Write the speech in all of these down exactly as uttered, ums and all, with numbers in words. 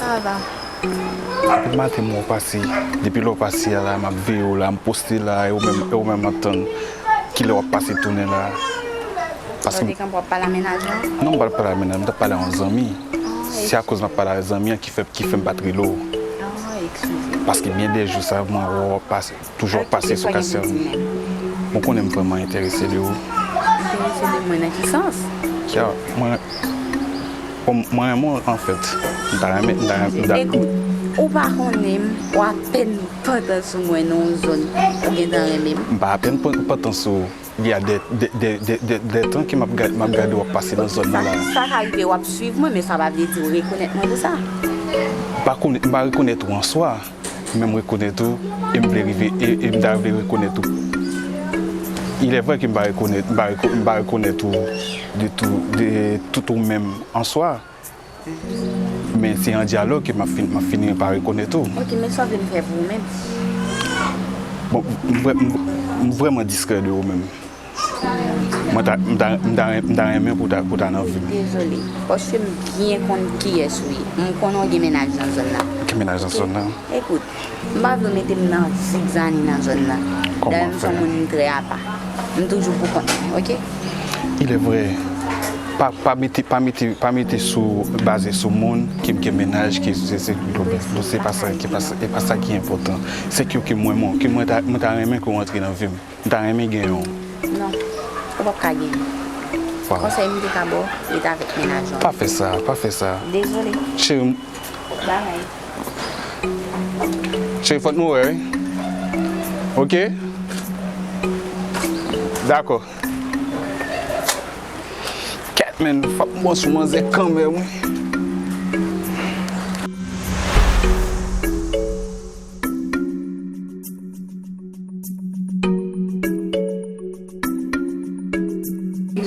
Depi maten m wè w pase, depi lè w pase a la, m ap veye w la, m poste la, e ou menm, e ou menm m ap tann kilè w ap pase tounen la. Paske... Ou te kanpe w ap pale a mennaj lan? Non, m pa t pale a mennaj, m t ap pale a yon zanmi. Se akoz m ap pale a zanmi an ki fè, ki fè m pa t rele w. Paske byen de jou sa, mwen wè w ap pase, toujou ap pase sou Cassiel. Bon, konnen m vrèman enterese de ou. Enterese de mwen nan ki sans? Ya, mwen, bon, mwen renmen w, anfèt. M ta renmen, m ta renmen, m ta... Ekout, ou pa konnen m, ou apèn pantan sou mwen nan yon zòn, ou gentan renmen m. M pa apèn pan-, pantan sou ou. Il y a des, des, des, des, des, des temps ke m ap gad-, m ap gade w ap pase nan zòn nan la. Sa, sa ka rive w ap swiv mwen, men sa pa vle di w rekonèt mwen pou sa. M pa konn-, m pa rekonèt ou an swa, men m rekonèt ou, e m vle rive, e, e m ta vle rekonèt ou. Il est vrai ke m pa rekonèt, m pa reko-, m pa rekonèt ou de tou, de tout ou menm an swa. Men se an dyalòg ke m ap fin-, m ap fini pa rekonèt ou. Ok, men sa w vle m fè pou ou menm? Bon, m vrè-, m, m vrèman diskrè de ou menm. Mwen ta, m ta, m ta, m ta renmen pou ta, pou ta nan vi m. Dezole, paske m byen konn kiyès ou ye. M konnen w gen mennaj nan zòn nan. Gen mennaj nan zòn nan? Ekout, m pa vle w mete m nan zizani nan zòn nan. Dayè, m se yon moun trè apa. M toujou pou kont mwen, ok? Il est vrai. Pa, pa mete, pa mete, pa mete sou, baze sou moun ki, ki mennaj, ki se, se, se pa sa, ki pa sa, e pa sa ki enpòtan. Se ke, ke mwen, mwen, ke mwen ta, mwen ta renmen ke w antre nan vi m. M ta renmen genyen w. Non, ou p ap ka genyen. Konsèy m te ka ba w, rete avèk mennaj ou. Pa fè sa, pa fè sa. Dezole. Cheri m. Bagay. Cheri, fòk nou wè, wi. Ok? Dakò. Kèt, men, fòk m bon sou manzè kanmenm, wi.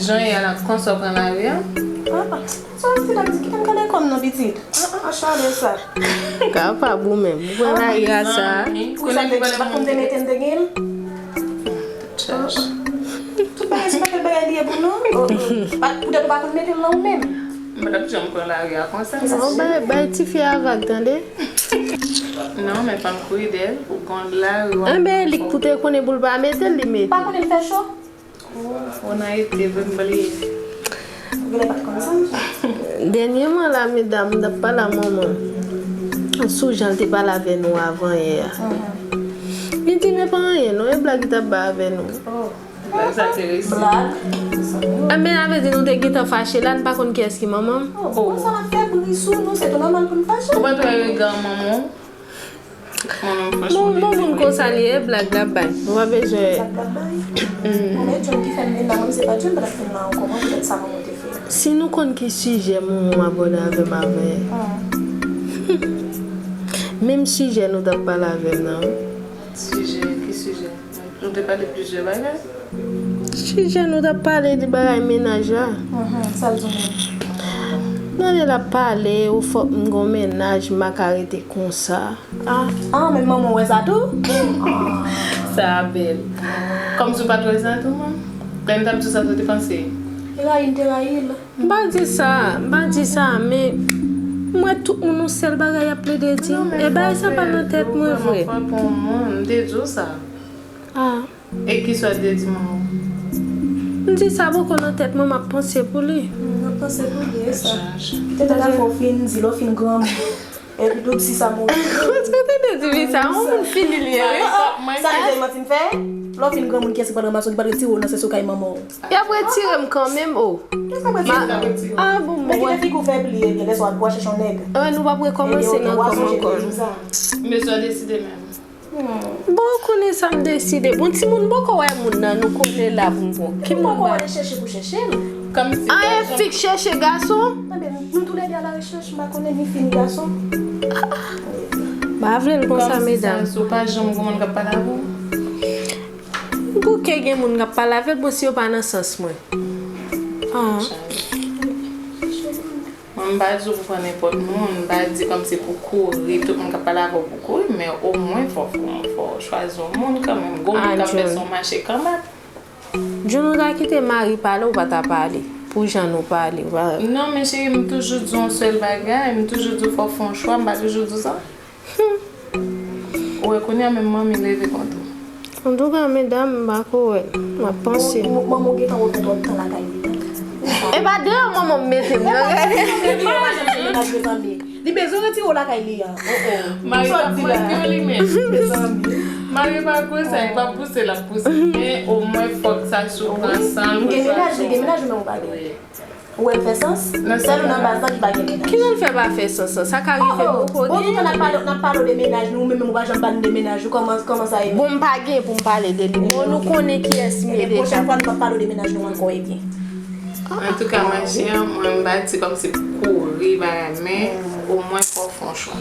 Jan yè la, konsa w pran lari a? Ah, ah. Sa w ap di la, pitit? Kite m kale kò m non, pitit. Ah, ah, ah, chalè sa. Kapab ou menm. Ou pran lari a sa. Ou sa te di, pa konn te mete m te gen l? Tout bagay, se pa kèk bagay li ye pou nou. Oh, oh. Pa, poutèt ou pa konn mete l lan ou menm. M pa t ap janm pran lari a konsa. Ou bay, bay tifi a vag, tande. Non, men pa m kouri dèyè l pou konn lari a. Enben, li k pou te konnen pou l pa mete l, li mete. Pa konnen l fè cho? Ou nan ete vre, m bliye. Ou genlè pa t konn sa. Dènyèman la, medam, m t ap pale a manman m sou jan l te pale avè nou avan yè a. Li di, men pa anyen non, e blag li t ap bay avè nou. Oh. Blag sa te resi. Blag? Enben, sa vle di nou te gentan fache la, n pa konn kiyès ki manman m? Oh, bon, sa l ap fè bri sou nou, se tou nòmal pou n fache. Ou pa t wè rega manman w? Bon, bon, moun konsa li ye, blag l ap bay. Ou pa bezwen. Blag l ap bay? Mm. Bon, men John ki fè m vin la, mwen se pa John, m pa t ap vin la ankò, mwen poutèt sa mwen te fè. Si nou konn ki sijè moun m abòde avè m avè. Menm sijè nou t ap pale avè m nan. Sijè, ki sijè? Nou te pale plizyè bagay. Sijè nou t ap pale de bagay mennaj la. Mhm, sa l di w menm? Tande l ap pale, ou fòk m gon mennaj, m pa ka rete konsa. Ah, ah, men manman w wè sa tou? Ah. Sa bèl. Kòmsi w pa t wè sa tou, manman? Lè m t ap di w sa, sa w te panse? Te rayi l, te rayi l. M pa di sa, m pa di sa, men m wè tout moun yon sèl bagay y ap plede di. E bagay sa pa nan tèt mwen vre. Non, men fò w fè pou yon moun, m te di w sa. Ah. E kisa w te di manman w? M di sa poko nan tèt mwen, m ap panse pou li. Hmm, m ap panse pou li, e sa. Te ta fè w fin di, lè w fin granmoun. Epi tou si sa mouri. Ou tande di li sa, yon moun fini li ye, wi. Sa se manti m fè? Lè w fin granmoun, kiyès ki pral ranmase w, ki pral retire w nan sèso kay manman w? Y ap retire m kanmenm, o. Kiyès k ap retire w? Ah, bon, bon. Men kite figi w fè pli, ebyen, lè sa w ap chèche yon nèg. Ah, nou p ap rekòmanse nan kòm ankò. Mesye w deside menm. Bon, ou konnen sa m deside. Bon, timoun poko wè moun nan, nou kole la pou m pran. Ki moun poko ale chèche pou chèche l. Kòmsi. Ah, e fi k chèche gason? Enben, nou toulède a la rechèch, m pa konnen ni fi ni gason. M pa vle l konsa, medam. Kòmsi sa, si w pa janm gon moun k ap pale avè w? Bouke gen moun k ap pale avè l, bon, si yo pa nan sans mwen. Ah. Mwen, m pa di w pou pran nenpòt moun, m pa di kòmsi pou kouri, tout moun k ap pale avè w pou kouri, men omwen fò, fò, fò w chwazi yon moun kanmenm. Gon moun k ap fè son mache kanmenm. Jun, ou ta kite mari pale, ou pa ta pale. Pou jan nou pale, ou pa. Non, men cheri, m toujou di yon sèl bagay, m toujou di w fò w fè yon chwa, m pa toujou di w sa? Ou wè, kounye a menm manmi leve kont ou. Antouka, medam, m pa ko wè. M ap panse. Manman w gentan wè w fè twòp tan lakay li. E pa deyò manman m mete m nan. Li bezwen retire w lakay li a. Mari pa pran kè li menm. Mezanmi. Mari pa konsa, li pa pouse, l ap pouse. Men omwen fòk sa sou pran san. Gen menaj, li gen menaj, men ou pa gen. Ou wè l fè sans? Sèl ou nan baz lan ki pa gen menaj. Kijan l fè pa fè sans lan? Sa ka rive m poko gen. Bon, tout tan n ap pale, n ap pale w de menaj nou, ou menm, menm ou pa janm pale m de menaj ou, kòman, kòman sa ye? Bon, m pa gen pou m pale de li. Bon, nou konnen kiyès m ye deja. Ebyen, pwochèn fwa, nou p ap pale w de menaj nou ankò, ebyen. Antouka, ma chère, mwen, m pa di kòmsi pou kouri bagay, men omwen fò w fè yon chwa.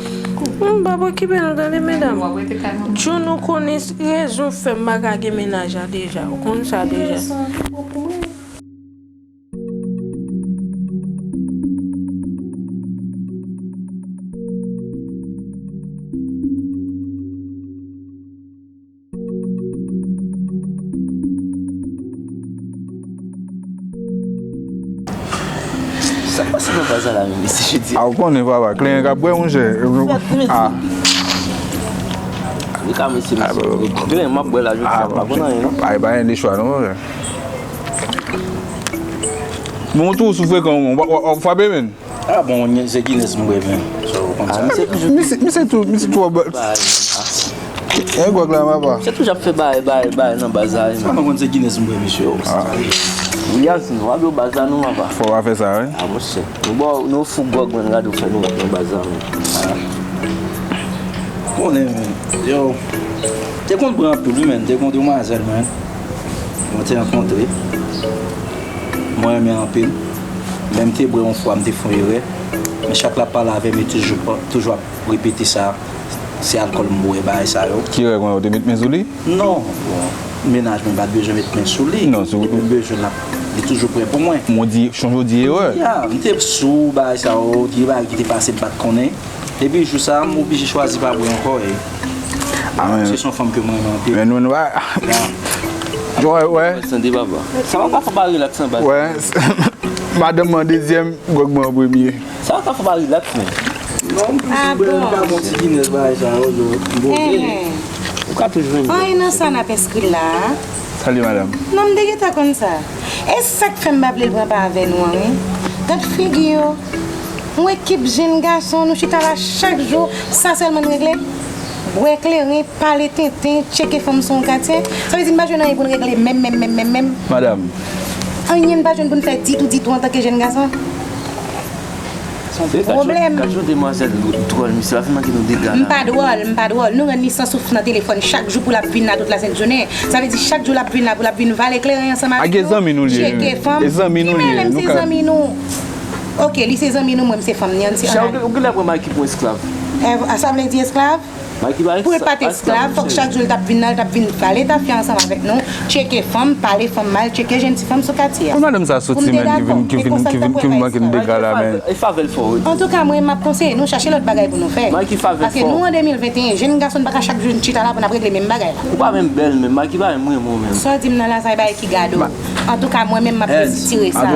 M p ap okipe nou, tande, medam. W ap rete kay manman. Djounou konnen rezon fè m pa ka gen menaj la deja. Ou konn sa deja. Sa k pase nan baz la menm, mesye, jodi a? A, ou konnen, papa, kleren k ap bwè, monchè. A. Wi, ka, mesye, mesye. Kleren m ap bwè la, jodi a, m pa konn anyen, non. A, e pa anyen de chwa, non, monchè. Bon, ou tou sou frekan, w, w, w, w frape, menn. A bon, se Guinness m bwè, men. So, ou konn sa. Misye toujou, misye, misye tou, misye twò bò. E gwòg la, papa. Se toujou ap fè bay, bay, bay nan baz la, wi. Sa mwen konn se Guinness m bwè, mesye. Williamson, w ap yo baz la, non, papa. Fò w pa fè sa, wi. A, monchè. Nou ba w, nou fou gwòg, mwen, gade w fè nou nan baz la, men. Konnen, men. Yo, te konn bwè anpil, wi, men. Te konn demwazèl, men. Mwen te rankontre. Mwen renmen anpil. Men m te bwè yon fwa, m te fè yon erè. Men chak l ap pale avè m, li toujou, toujou ap repete sa. Se alkòl m bwè, bagay sa yo. Ki erè konnen ou te met men sou li? Non. Bon, menaj mwen pa t bezwen met men sou li. Non, si w... Depi m bezwen l, l ap, li toujou prè pou mwen. Mwen di, chonje w di erè. Ya, m te sou, bagay sa yo, gen bagay ki te pase, m pa t konnen. Epi jou sa a, m oblije chwazi pa bwè ankò, e. A, men se yon fanm ke mwen renmen anpil. Men nou, nou pa... Ya. Wè, wè. Tande, papa. Sa pa ka fè pa relax anba. Wè. Madanm mwen dezyèm, gwòg mwen an premye. Sa pa ka fè pa relax, men. Non, m plis bwè, m ka bon ti Guinness, bagay sa yo, yo. Bon, eh. Ou ka toujou jwenn. Anyen nan sa n ap enskri la a. Salut, madame. Non, m te gentan konn sa. E sa k fè m pa vle l pran pa avè nou an, wi. Gad figi yo. Yon ekip jenn gason, nou chita la chak jou, sa sèlman n regle? Bwè kleren, pale tenten, tcheke fanm sou yon katye. Sa vle di n pa jwenn anyen pou n regle menm, menm, menm, menm, menm. Madam. Anyen n pa jwenn pou n fè ditou, ditou antanke jenn gason. Se yon pwoblèm. Gad yon demwazèl dwòl, misye, l ap fè manke nou dega la. M pa dwòl, m pa dwòl. Nou rann li san souf nan telefòn chak jou pou l ap vin la tout lasent jounen. Sa vle di chak jou l ap vin la pou l ap vin vale kleren ansanm avèk nou. A, gen zanmi nou li ye, tcheke fanm. E zanmi nou li ye. Ki mele m se zanmi nou? Ok, li se zanmi nou, mwen m se fanm li, ann se ann ale. Ou genlè pran Mike pou esklav. Sa vle di esklav? Pou l pa t esklav, fòk chak jou l t ap vin la, l t ap vin vale tafya ansanm avèk nou, tcheke fanm, pale fanm mal, tcheke jèn ti fanm sou katye a. Pou madanm sa soti menm, ki vin, ki vin, ki vin, ki vin manke n dega la, men. E favè l fò, wi. Antouka, mwen, m ap konseye nou chache lòt bagay pou nou fè. Paske nou an de mil venteyen, jenn gason, n pa ka chak jou n chita la pou n ap regle menm bagay la. Ou pa menm bèl menm, Mike pa menm renmen w menm. Sa w di m nan la, sa e bagay ki gade w. Antouka, mwen menm, m ap retire sa.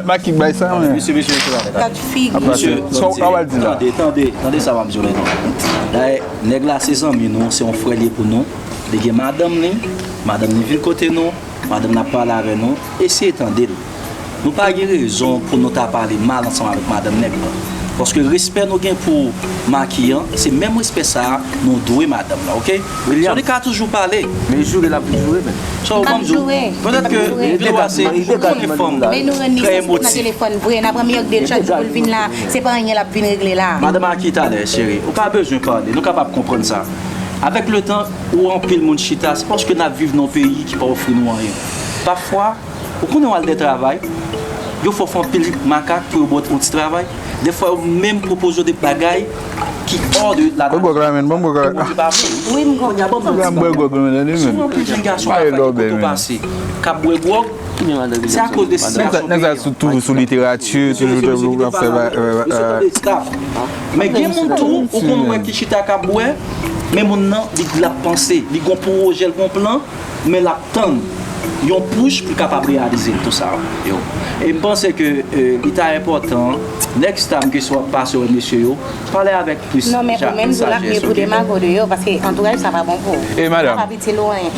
Maki bay sa, men. Gad figi. Misye, sa w ka pral di la. Tande, tande, tande sa m ap di w la, non. Dayè, nèg la se zanmi nou, se yon frè li ye pou nou. Li gen madanm li, madanm li vin kote nou, madanm li ap pale avè nou. Eseye tande l. Nou pa gen rezon pou nou ta pale mal ansanm avèk madanm nèg la. Paske respè nou gen pou Maki an, se menm respè sa a nou dwe madanm la, oke? So, li ka toujou pale. Men joure l ap vin joure, men. So, ban m di w, petèt ke gen dwa se ou konnen fanm trè emotif. Men nou rann li san souf nan telefòn vre, n ap rann li ak de l chak jou pou l vin la, se pa anyen l ap vin regle la. Madanm Maki, talè, cheri, ou pa bezwen pale, nou kapab konprann sa. Avèk letan, ou anpil moun chita, se paske n ap viv nan yon peyi ki pa ofri nou anyen. Pafwa, ou konnen w al dè travay, yo fè w fè anpil makak pou yo ba w yon ti travay. Dèfwa, yo menm pwopoze w de bagay ki hors de la nature. Bon, bon, bon, bon. Wi, m konprann. Si w anpil jenn gason k ap fè kote w pase, k ap bwè gwòg, se akoz de sitiyasyon peyi an. Nèg sa toujou sou literati, toujou, toujou ap fè ba... Yo se konn esklav. Men gen moun tou, ou konn wè ki chita k ap bwè, men moun nan, li, l ap panse, li gon pwojè, l gon plan, men l ap tann. yon pouch pou l kapab reyalize tout sa yo. E m panse ke, eh, li ta enpòtan, next time ke si w ap pase wè mesye yo, pale avèk plis sajès, oke? Non, men ou menm, di w l ap miye pou demago deyò, paske antouraj sa pa bon pou ou. E madanm,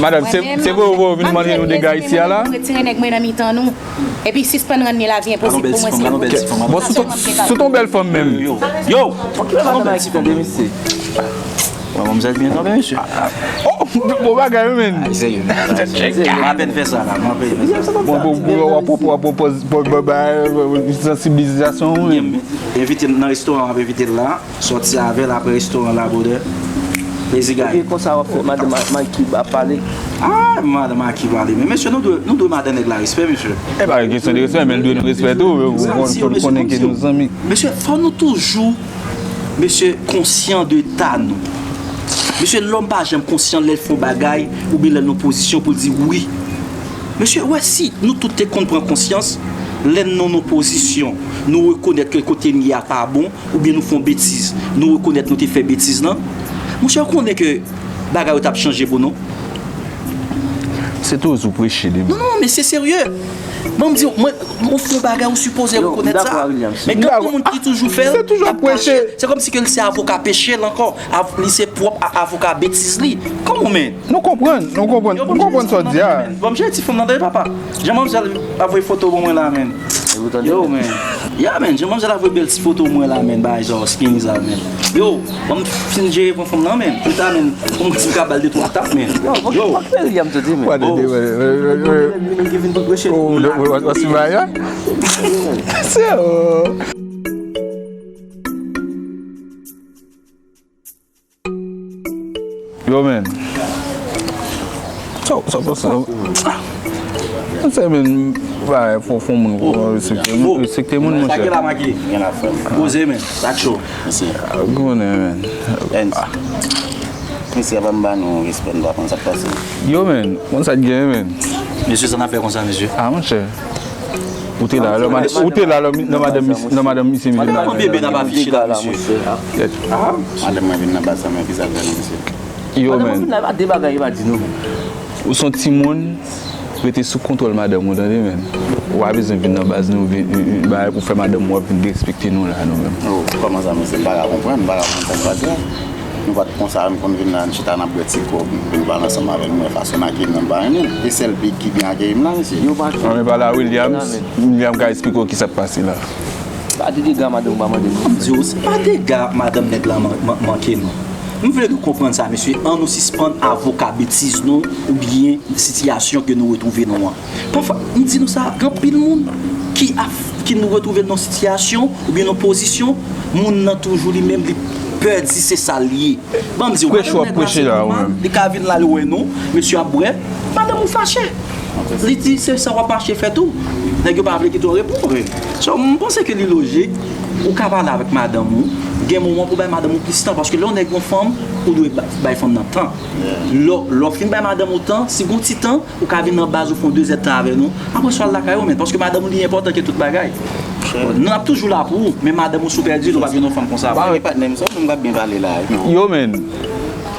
madanm, se vre ou vin mande nou dega isi a la? Mwen menm, mwen menm, mwen retire nèg mwen nan mitan nou. Epi sispann rann li lavi enposib pou mwen, silvouplè. Alon bèl ti fanm, alon bèl ti fanm. Bon, sou ton, sou ton bèl fanm menm. Yo, yo, alon bèl ti fanm. Manmzèl byen kanpe, mesye. Oh, bon bagay, wi, men. Ay, serye. M apèn fè sa la, m apèn fè sa. Bon, bon, bon, w ap pwopo-, w ap pwopoze, bon, bon, ba, euh, sansibilizasyon, wi. M envite l nan restoran, m ap envite l la. Sòti avè l apre restoran la, brother. Plezi, guy. Ebyen, konsa w ap fè madanm Ma-, Mikey ap pale. Ah, madanm Mikey pale. Men, mesye, nou dwe, nou dwe madanm nèg la respè, mesye. E pa kesyon de respè, men l dwe nou respè tou. Ou konn, ou konnen ke nou zanmi. Mesye, fò nou toujou Mesye konsyan de ta nou. Mesye, lòm pa janm konsyan lè l fè yon bagay oubyen lè l nan pozisyon pou l di wi. Mesye, wè si nou tout te konn pran konsyans, lè n nan yon pozisyon, nou rekonèt ke kote n ye a pa bon, oubyen nou fè yon betiz, nou rekonèt nou te fè betiz lan. Monchè, ou konnen ke bagay yo t ap chanje pou nou. Se toujou preche de... Non, non, men se serye. Ban m di w, mwen, ou fè yon bagay, ou sipoze rekonèt sa. Men gen anpil moun ki toujou fè l, k ap kache. Se kòmsi ke li se avoka peche l ankò. Av-, li se pwòp a-, avoka betiz li. Come on, man. Nou konprann, nou konprann, nou konprann sa w di a. Ban m jere ti fanm nan, tande papa. Jan manmzèl ap voye foto ban mwen la, man. Yo, man. Yeah, man, jan manmzèl ap voye bèl ti foto mwen la, man, bagay sa, skinny sa, man. Yo, ban m fin jere pran fanm nan, man. Pita, man. Pou m di m ka ba l de twa tap, man. Yo, yo. What's the matter? So, yo, man. Sa, sa, sa, sa, men, fò, fò moun respekte moun, respekte moun, monchè. Sa gen la, Maki? Gen la, frè m. Poze, men. Sa cho. Mèsi. Konnen, men. Ends. Mesye, avan m ba nou respè, nou pa konn sa k pase. Yo, men, konn sa k gen, men. Mesye, sa n ap fè konsa, mesye. Ah, monchè. Ou te la, lè mad-, ou te la, lè mi-, lè madanm, lè madanm misye vin la. Madanm bebe n ap afiche la, mesye. Madanm mwen vin nan baz la, men ki sa l fè nou, mesye? Yo, men. Madanm vin la, pa de bagay, pa di nou. Ou se yon timoun, rete sou kontwòl madanm ou, tande, men. Ou pa bezwen vin nan baz nou, vin, vin, vin, bagay pou fè madanm ou ap vin derespekte nou la, nou menm. Oh, kòman sa, mesye? M pa ka konprann, m pa ka konprann sa k pase a. Nou pa t konsa, m konn vin la, n chita, n ap bwè ti kòb, m vin pale ansanm avè l, m wè fason n akeyi m nan, m pa renmen. E sèl Big ki byen akeyi m la, mesye. Yo pa... Ann pale a Williams, Williams ka esplike w kisa k pase la. Pa de dega madanm ou pa mande nou. M di w, se pa dega madanm nèg la man-, man-, manke nou. M vle nou konprann sa, mesye. Ann nou sispann avoka betiz nou oubyen sitiyasyon ke nou retwouve nou an. Pafwa, m di nou sa, gen anpil moun ki ap, ki nou retwouve nan sitiyasyon oubyen nan pozisyon, moun nan toujou li menm, li pè di se sa l ye. Ban m di w, madanm nèg la se nòmal, li ka vin la, li wè nou, mesye ap bwè, madanm ou fache. Li di se sa w ap mache fè tou. Nèg yo pa vle kite w reponn. So, m panse ke li lojik, ou ka pale avèk madanm ou, gen moman pou bay madanm ou plis tan, paske lè w nèg yon fanm, ou dwe ba-, bay fanm nan tan. Lè, lè w fin bay madanm ou tan, si gon ti tan, ou ka vin nan baz ou fè yon de zèdtan avè nou. Apre sa w al lakay ou, men, paske madanm ou li enpòtan ke tout bagay. Nou ap toujou la pou ou, men madanm ou si w pèdi l, ou p ap jwenn yon fanm konsa. Ba, men patnè m, sa w menm k ap byen pale la, non. Yo, men.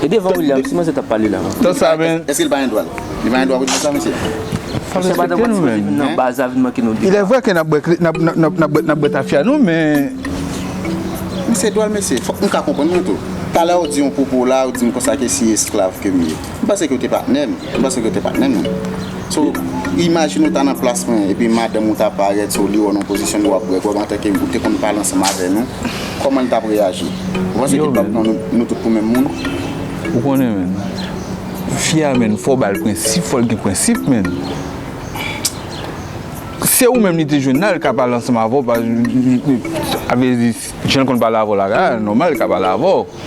E devan Williams, si manzè t ap pale la. Tan sa, men. Èske l pa gen dwa l? Li pa gen dwa pou di sa, mesye? Fò l respekte nou, men. Nan baz la vin manke nou. Il est vrai que n ap bwè, n ap, n ap, n ap, n ap bwè, n ap bwè tafya nou, men. Men se dwa l, mesye. Fòk nou ka konprann nou tou. Talè ou di yon pwopo la, ou di m konsa ke si esklav ke m ye. M panse ke w te patnè m. M panse ke w te patnè m. So, imajine w ta nan plas mwen, epi madanm ou ta parèt, so, li wè w nan pozisyon li w ap bwè kòb antanke ou te konn pale ansanm avè nou. Kòman l t ap reyaji? Ou panse ke l p ap pran nou, nou tout pou menm moun? Ou konnen, men. Fi a, men, fò w ba l prensip, fò l gen prensip, men. Se ou menm li te jwenn la, li ka pale ansanm avè w, pa, sa vle di, jan l konn pale avè w la, nòmal, li ka pale avè w.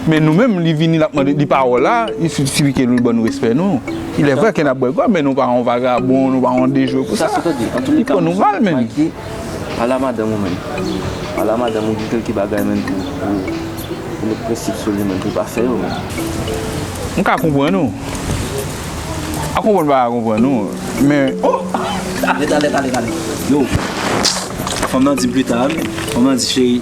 Men nou menm, li vini, l ap mande, li pa wè w la, li sipike nou, li ban nou respè nou. Il est vrai ke n ap bwè kòb, men nou pa yon vagabon, nou pa yon dejwe pou sa. Li pran nou mal, men. Ala madanm ou, men. Ala madanm ou, gen kèlke bagay, men, pou, pou, pou met prensip sou li, men, pou pa fè yo, men. M ka konprann ou. A konprann pa ka konprann ou, men. Oh! Rete, rete, rete, rete. Yo. Fanm nan di m pita, men. Fanm nan di, cheri,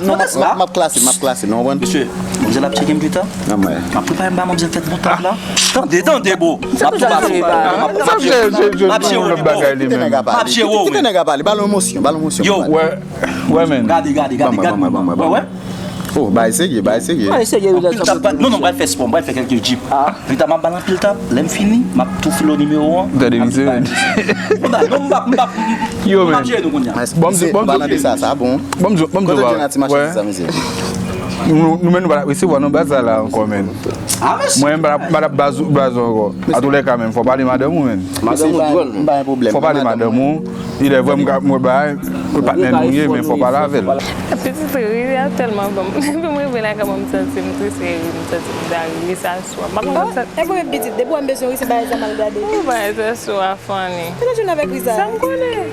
non, m ap, m ap klase, m ap klase, nou konprann? Mesye, manmzèl ap tcheke m pita. M ap prepare m ba manmzèl tèt boutad la. Tande, tande, bro. M ap tou ba sou. M ap, m ap, m ap jere, m ap jere w, bro. M ap jere w. Kite nèg la pale, ba l emosyon, ba l emosyon. Yo. Wè, wè, men. Gade, gade, gade, gade. Wè, wè. Oh, bay serye, bay serye. Bay serye, wi. Anpil tap bat. Non, non, m pral fè spò, m pral fè kèlke jip. Pita m ap ba l anpil tap, lè m fini, m ap tou file w nimewo an. Tande misye. M pa, non, m pa, m pa, m pa jere nou kounye a. Bon, m di, bon, m di, sa, sa bon. Bon, m di, bon, m di, wè. Nou, nou menm nou pa t ap resevwa non baz sa la ankò, men. Mwen menm, m pa t ap, m pa t ap baz ou, baz ou ankò. Antoulèka, men, fò pale madanm ou, men. Madanm ou dwòl, men. Fò pale madanm ou. Li lè vre m ka, mwen bay, mwen patnè nou ye, men fò pale avè l. Pitit ri a tèlman bon. Depi m rive lakay mwen, m santi m tris, e ri, m santi m ta ri, sa sou a. M pa konn sa. E vre, pitit, depi w wè m bezwen ri, se bagay sa m al gade. Ou bagay sa sou a funny. Kòman w jwenn avèk ri sa? Sa m konnen.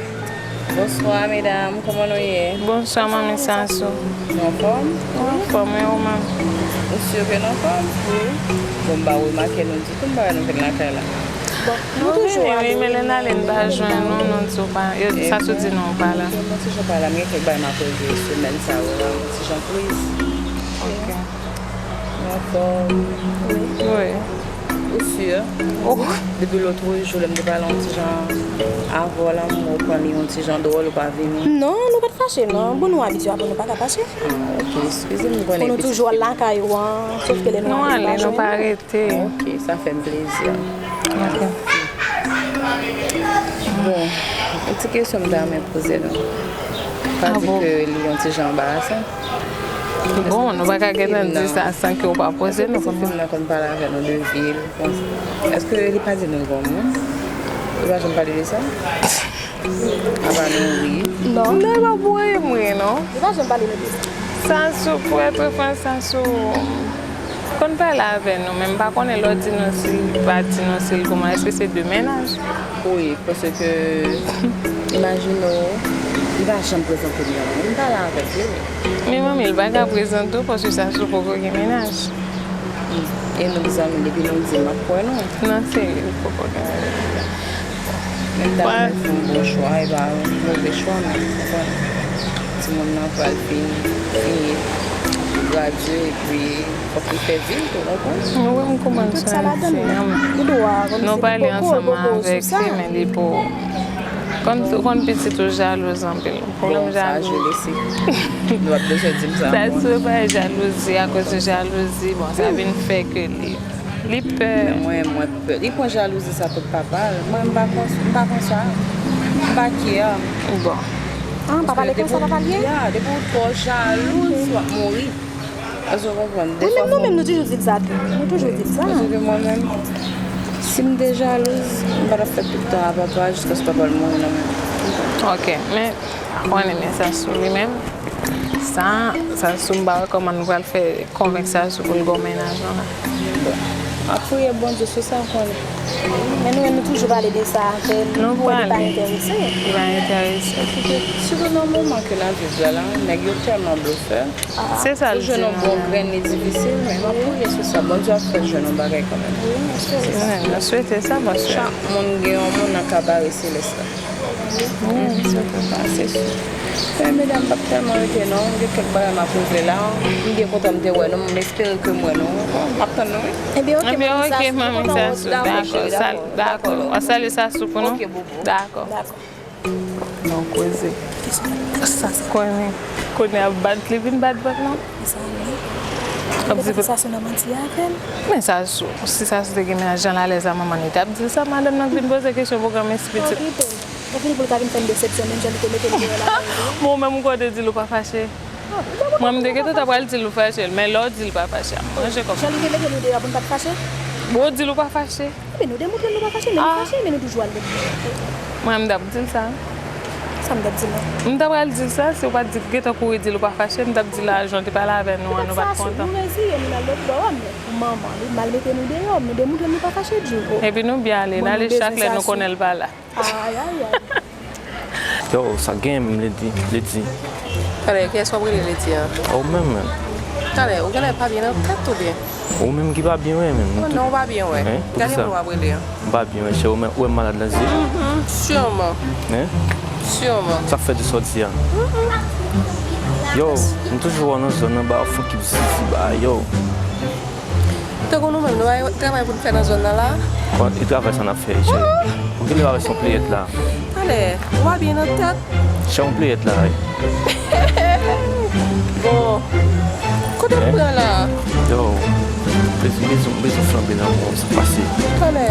Bonswa, medam, kòman nou ye? Bonswa, manmi Sassou. Nou anfòm? Nou anfòm, e ou menm? Ou si ke nou anfòm? Wi. Bon, m pa remake nou ditou, m pa wè nou vin lakay la. Bon, nou toujou ale. Wi, men lè n ale, n pa jwenn nou, nou di w pa, yo, Sassou di nou w pa la. Mwen ti jan pa la, m gen kèk bagay m ap regle semèn sa yo la, mwen ti jan priz. Ok. Mwen anfòm. Wi. Ou si? Depi lòt jou, lè m te pale yon ti jan avè w la, m wè w pran li yon ti jan dwòl, ou pa vini. Non, nou pa t fache, non. Bon, nou abitye apre, nou pa ka fache. Ah, ok, eskize m, m konnen. Fò nou toujou al lakay ou an, sòf ke lè nou ale, nou pa jwenn ou. Te. Ok, sa fè m plezi. Ok. Bon, yon ti kesyon m ta renmen poze nou. Pa di ke li yon ti jan anbarasan. Bon, nou pa ka gentan di sa san ke w pa poze nou. Èske pitit fi m nan konn pale avè nou de vi l? Èske li pa di nou l gon moun? Li pa janm pale de sa? Apa nou ri? Non. Non, li pa pou anyen m ri, non. Li pa janm pale nou de sa. Sassou, pou èt fran, Sassou konn pale avè nou, men m pa konnen lè w di nou si l pa di nou si l kòman, èske se de mennaj? Wi, paske, imajine w, li pa janm prezante m nan moun, m pale avèk li. Men manmi, li pa ka prezante w paske Sassou poko gen mennaj. E nou k zanmi, depi nou di m ap kwè nou. Non, serye, li poko gen mennaj. Men m ta renmen fè yon bon chwa, e pa yon move chwa, men ou konprann. Timoun nan pral fini, fini, gradye, epi fòk li fè vi l tou, ou konprann? Wi, m konprann sa. Tout sa ladan l. Nou pale ansanm avèk li, men li pou, konn, ou konn pitit ou jalouz anpil. Pwoblèm jalouzi. Bon, sa, je le sais. Nou ap bezwen di m sa ankò. Sa sou pa jalouzi, akoz de jalouzi, bon, sa vin fè ke li, li pè. Men mwen, mwen pè. Li pran jalouzi sa kot papa l. Mwen, m pa pran, m pa pran sa. M pa kyè. Bon. Ah, papa l konsa, papa l ye? Ya, depi w twò jalouz, w ap mouri. Èske w konprann? Wi, men nou menm, nou toujou di l sa tou. Nou toujou di l sa. Paske mwen menm, si m te jalouz, m pa t ap fè tout tan a papa jiskaske papa l mouri nan men m. Ok, men, konnen, men Sassou li menm, sa, Sassou m pa wè kòman nou pral fè konvenk Sassou pou l gen yon mennaj non la. Bon, m ap priye Bondye sou sa, konnen. Men nou menm, nou toujou pale de sa, ke nou wè li pa enterese. Li pa enterese. Sitou nan moman ke n ap viv la, la, nèg yo tèlman blofè. Se sa l di nou. Pou jwenn yon bon grenn, li difisil, men m ap priye sou sa. Bondye ap fè l jwenn yon bagay kanmenm. Wi, nou swete sa, paske chak moun gen yon moun nan kabare selès la. Wi, nou swete sa, se si. Men medam, m p ap tèlman rete non, m gen kèk bagay m ap regle la. M byen kontan m te wè nou, m espere ke m wè nou ankò. M ap tann nou, wi. Ebyen, ok, manmi Sassou, dakò, dakò. W ap salye Sassou pou nou? Ok, boubou. Dakò. Dakò. Non, koze. Sa konnen, konnen ap bat, li vin bat vant non. Sa vre. Ap di sa sou nan manti avè l. Men Sassou, si Sassou te gen mennaj jan l alèz a manman l, li t ap di l sa, madanm nan k vin poze kesyon pou granmesi pitit. Ou vini pou l ka vin fè m desepsyon, menm jan li te mete m deyò la. Bon, ou menm ou kwè w te di l ou pa fache? Mwen, m te gentan ta pral di l ou fache, men lè w di l pa fache, ap manje kòb. Jan li te mete nou deyò pou n pa t fache? Bon, w di l ou pa fache. Ebyen, nou demontre l nou pa fache, men nou fache, men nou toujou al lòt bò. Mwen, m t ap di l sa. Sa m t ap di l la. M ta pral di l sa, si w pa t di, gentan kouri di l ou pa fache, m t ap di l ajan te pale avè nou an, nou pa t kontan. Nou reziye, nou al lòt bò a, men pou manman li, mal mete nou deyò, men demontre nou pa fache di l. Epi nou byen ale, n ale chak lè nou konnen l pa la. Ayayay. Yo, sa gen menm Lady, Lady. Talè, kiyès w ap rele Lady an? Ou menm menm. Talè, ou genlè pa byen nan tèt ou byen? Ou menm ki pa byen wè menm. Oh non, ou pa byen wè. Hein? Pou Gade kisa? Moun w ap rele an. M pa byen wè, chè, ou menm, ou wè m malad nan zye. Sûrement. Hein? Sûrement. Sa k fè di sòti a. Yo, m toujou wè w nan zòn nan ba fon ki zizi ba yo. Tankou nou menm, nou bay travay pou n fè nan zòn nan la. Bon, e travay sa n ap fè, chè. Ou genlè pa wè se yon pleyèt la. Talè, ou pa byen nan tèt. Chè, yon pleyèt la, wi. Bon, kote w pran la? Yo, bezwen, bezwen, bezwen flanbe nan mwen, sa pase. Talè.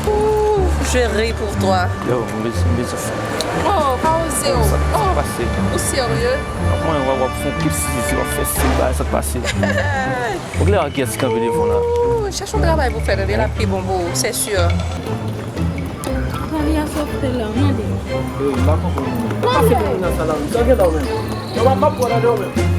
Ouh, je ris pour toi. Yo, m bezwen, m bezwen flanbe. Oh, pa oze w. Sa, sa Oh, pase. Ou serye? Mwen, w ap, w ap fè yon kip si, si w ap fè si, ba, sa pase. Ou genlè wè kiyès ki kanpe devan la. Ouh, chèche yon travay pou fè, tande, l ap pi bon pou ou, se si. Travay a sòf fè la, mande. Yo, m pa konprann. Pa fè nan sa la, sa gen la menm. Yo, m ap pran nan menm.